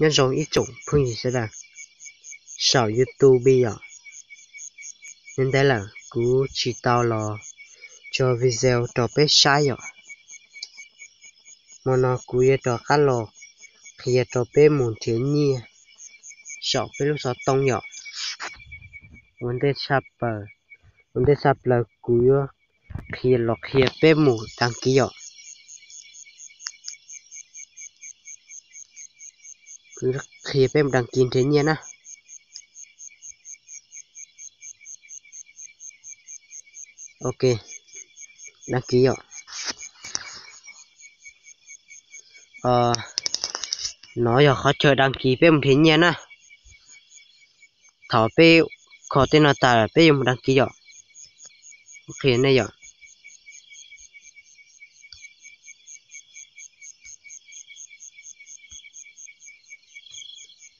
Nyob zoo ib tsoom phooj ywg sawv daws saum YouTube yom. Ntev ntev lawm kuv tsis tau los tso video rau peb saib yom. Hmo no kuv yuav rov qab los qhia rau peb mus nrhiav nyiaj saum peb lub xov tooj yom. Ua ntej tshaj plaws, ua ntej tshaj plaws kuv yuav qhia los qhia peb mus đăng ký yom. Kuv yuav qhia peb mus đăng ký nrhiav nyiaj na. Ok, đăng ký yom. Nov yog qhov chaw đăng ký peb mus nrhiav nyiaj na. Thaum peb kho tej no tas peb yuav mus đăng ký yom. Qhia nej yom.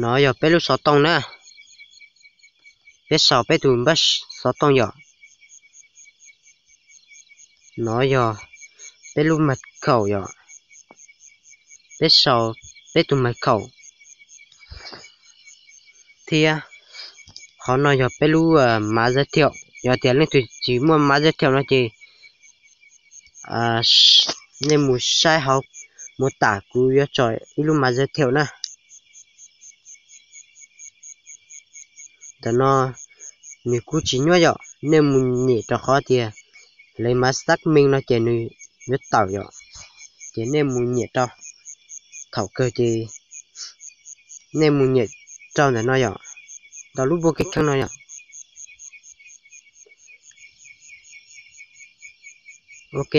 Nov yog peb lub xov tooj na. Peb sau peb tus npawb xov tooj yom. Nov yog peb lub mật khẩu yom. Peb sau peb tus mật khẩu thiab qhov no yog peb lub mã giới thiệu. Yog tias leej twg tsis muaj mã giới thiệu no ces nej mus saib hauv mô tả, kuv yuav tso ib lub mã giới thiệu na. Ntawm no nws kuj tsis nyuaj yom, nej mus nyem rau qhov tias lấy mã xác minh no ces nws yuav tawm yom. Ces nej mus nyem rau, thaum kawg ces nej mus nyem rau ntawm no yom, rau lub npoo keeb kheeb no yom. Ok,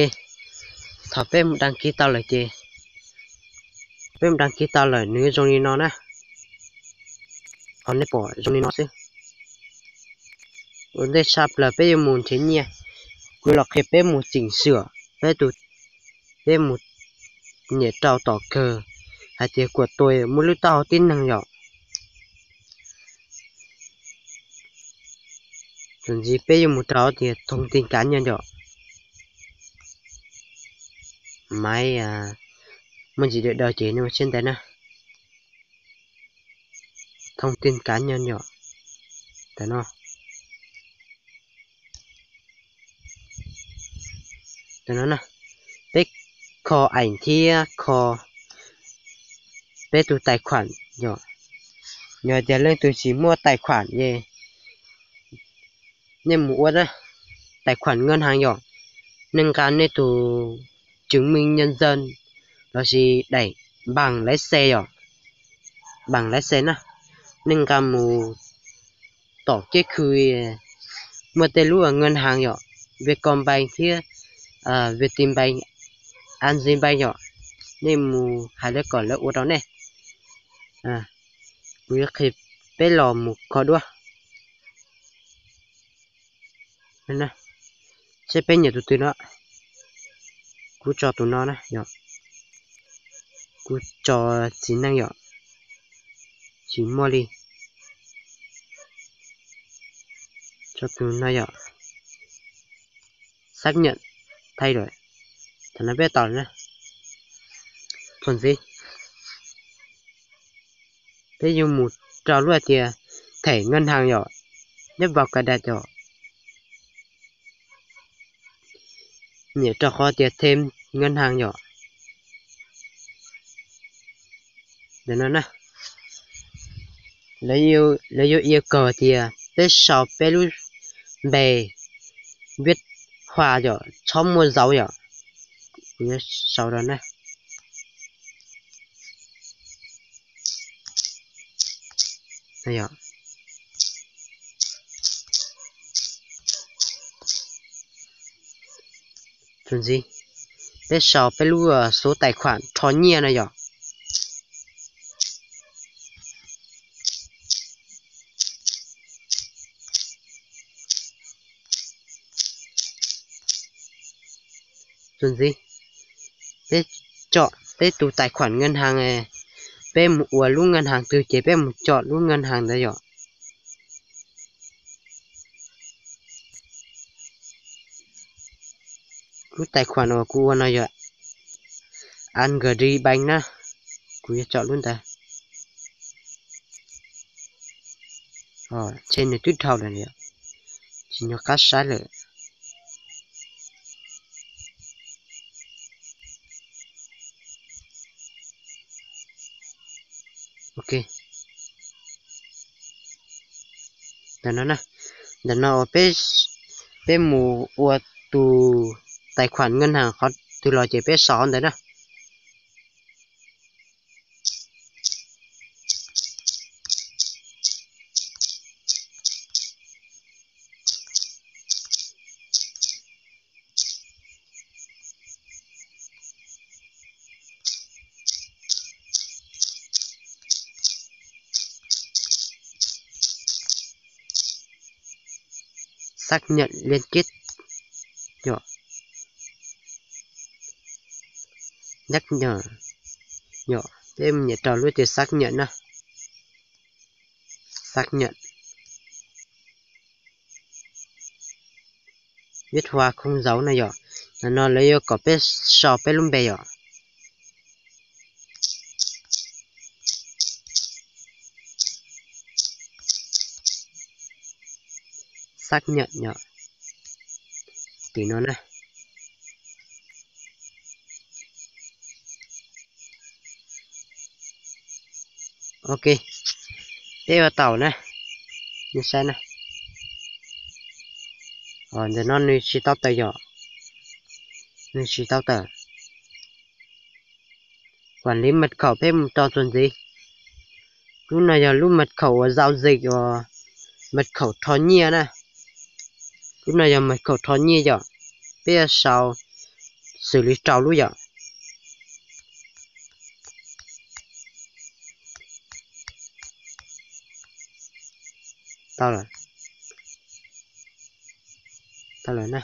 thaum peb mus đăng ký tau lawm ces, peb mus đăng ký tau lawm nws zoo li no na. Qhov nej pom zoo li no xwb. Ua ntej tshaj plaws peb yuav mus nrhiav nyiaj, kuv los qhia peb mus chỉnh sửa peb tus, peb mus nyem rau tom kawg hais tias kuas tua muaj lub taub hau tib neeg yom. Txuas ntxiv peb yuav mus rau tias thông tin cá nhân yom. Maiv muaj ntsis daws daws ces nej ua siab ntev na. Thông tin cá nhân yom. Ntawm no, ntawm no na, peb kho ảnh thiab kho peb tus tài khoản yom. Yog tias leej twg tsis muaj tài khoản ces nej mus ua na, tài khoản ngân hàng yom, nej nqa nej tus chứng minh nhân dân lossis đảy bằng lái xe yom, bằng lái xe na, nej nqa mus tom kiab khw muaj tej lub ngân hàng yom, Vietcombank thiab Vietinbank, Agribank yom, nej mus hais lawv kom lawv ua rau nej. Kuv yuav qhia peb los mus kho duab. Seb peb nyiam tus twg no. Kuv tso tus no na yom. Kuv tso txiv neej yom. Tsis muaj li. Tso tus no yom. Xác nhận thay đổi. Thaum no peb tau lawm na. Txuas ntxiv peb yuav mus rau lub hais tias thẻ ngân hàng yom, nyob vào cài đặt yom. Nyem rau qhov tias thêm ngân hàng yom. Ntawm no na, lawv yuav yêu cầu tias peb sau peb lub npe viết hoa yom, txhob muaj dấu yom. Kuv yuav sau rau na. Txuas ntxiv peb sau peb lub số tài khoản rho nyiaj no yom. Txuas ntxiv peb chọn peb tus tài khoản ngân hàng, peb mus ua lub ngân hàng twg ces peb mus chọn lub ngân hàng ntawd yom. Lub tài khoản uas kuv ua no yog Agribank na, kuv yuav chọn lub ntawd. Ntshe nws twb dhau lawm, tsis nco qab saib lawm. Ok, ntawm no na, ntawm no uas peb, peb mus ua tus tais khuam ngân hàng qhov twg los ces peb sau qhov ntawd na. Xác nhận liên kết yom. Xác nhận yom, peb mus nias rau lub tias xác nhận na. Xác nhận. Viết hoa không dấu na yom. Ntawm no lawv yuav kom peb sau peb lub npe yom. Xác nhận yom. Tim no na. Ok, peb ua tau na. Nej saib na. Ntawm no nws tsis tau tawm yom. Nws tsis tau tawm. Quản lý mật khẩu peb mus rau txuas ntxiv. Lub no yog lub mật khẩu uas giao dịch uas mật khẩu rho nyiaj na. Lub no yog mật khẩu rho nyiaj yom. Peb yuav sau xử lý rau lub yom. Tau lawm. Tau lawm na.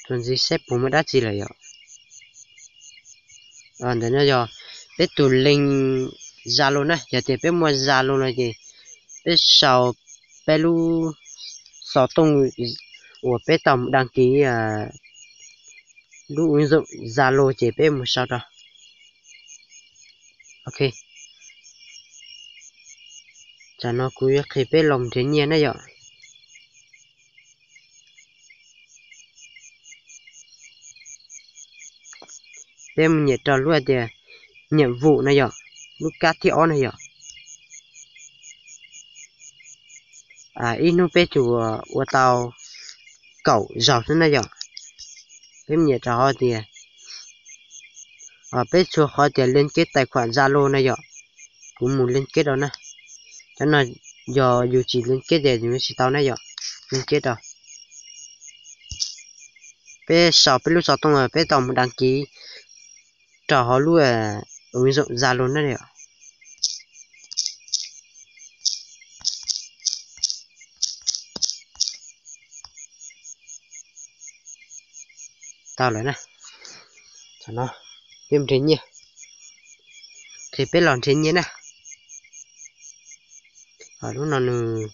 Txuas ntxiv seb puas muaj dab tsi lawm yom. Ntawm no yog peb tus link Zalo na, yog tias peb muaj Zalo no ces peb sau peb lub xov tooj uas peb tau mus đăng ký lub ứng dụng Zalo ces peb mus sau rau. Ok, tsam no kuv yuav qhia peb los nrhiav nyiaj na yom. Peb mus nias rau lub hais tias nhiệm vụ no yom, lub kab thib ob no yom. Ib hnub peb tsuas ua tau kaum zaus xwb na yom. Peb mus nias rau qhov tias, peb txhua qhov tias liên kết tài khoản Zalo no yom. Kuv mus liên kết rau na. Cov no yog yus tsis liên kết ces yus tsis tau na yom. Liên kết rau. Peb sau peb lub xov tooj peb tau mus đăng ký rau hauv lub ứng dụng Zalo na yom. Tau lawm na. Tam no peb nrhiav nyiaj, ces peb los nrhiav nyiaj na. Lub no nws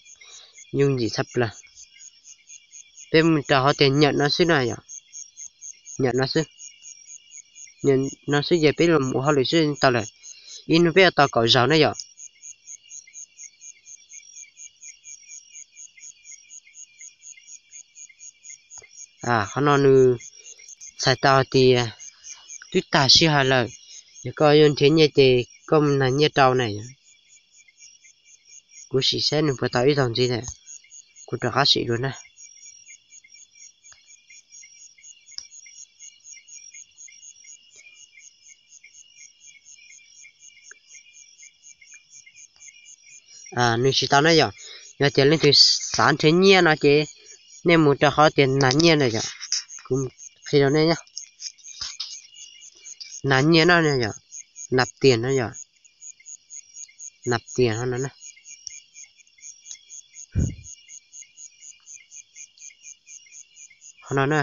yooj yim tshaj plaws. Peb mus rau hauv tias nhận no xwb no yom. Nhận no xwb. Nhận no xwb ces peb los ua hauj lwm xwb tau lawm. Ib hnub peb ua tau kaum zaus na yom. Qhov no nws txhais tau hais tias twb tag sij hawm lawm, yog koj yuav nrhiav nyiaj ces koj mus nag nyiaj rau na. Kuv sim saib nws puas tau ib zaug ntxiv lawm, kuv rov qab sim dua na. Nws tsis tau na yom. Yog tias leej twg xav nrhiav nyiaj no ces nej mus rau qhov tias nag nyiaj na yom. Kuv qhia rau nej nyob, nag nyiaj no yom, nạp tiền no yom, nạp tiền no na. Qhov no na,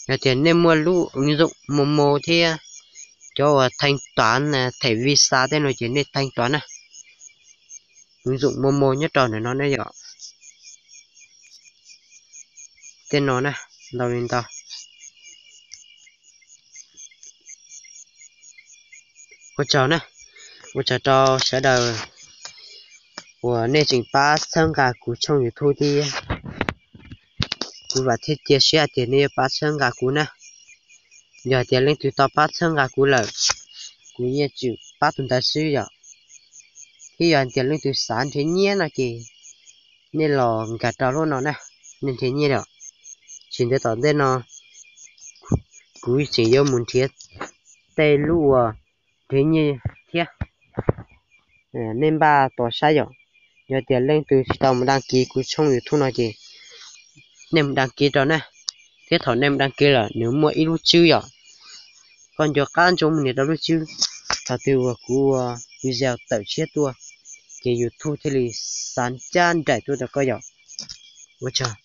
yog tias nej muaj lub ứng dụng Momo thiab cov uas thanh toán thẻ Visa tej no ces nej thanh toán na. Ứng dụng Momo nyob rau ntawm no ne yom. Tej no na, ntau li ntau. Ua tsaug na. Ua tsaug rau sawv daws uas nej tseem pab txhawb nqa kuv tshooj YouTube thiab. Kuv vam thiab cia siab hais tias nej yuav pab txhawb nqa kuv na. Yog tias leej twg tau pab txhawb nqa kuv lawm, kuv yeej tsuas pab tus ntawd xwb yom. Thiab yog tias leej twg xav nrhiav nyiaj no ces nej los nkag rau lub no na, nej nrhiav nyiaj yom. Tsis ntev tom ntej no kuv tseem yuav mus nrhiav tej lub uas nrhiav nyiaj thiab. Nej npaj tos saib yom. Yog tias leej twg tsis tau mus đăng ký kuv tshooj YouTube no ces nej mus đăng ký rau na. Thiab thaum nej mus đăng ký lawm nws muaj ib lub tswb yom. Koj nco qab ntsoov mus nias rau lub tswb, thaum twg uas kuv ua video tawm tshiab tuaj ces YouTube thiaj li xa caj nraim tuaj rau koj yom. Ua tsaug.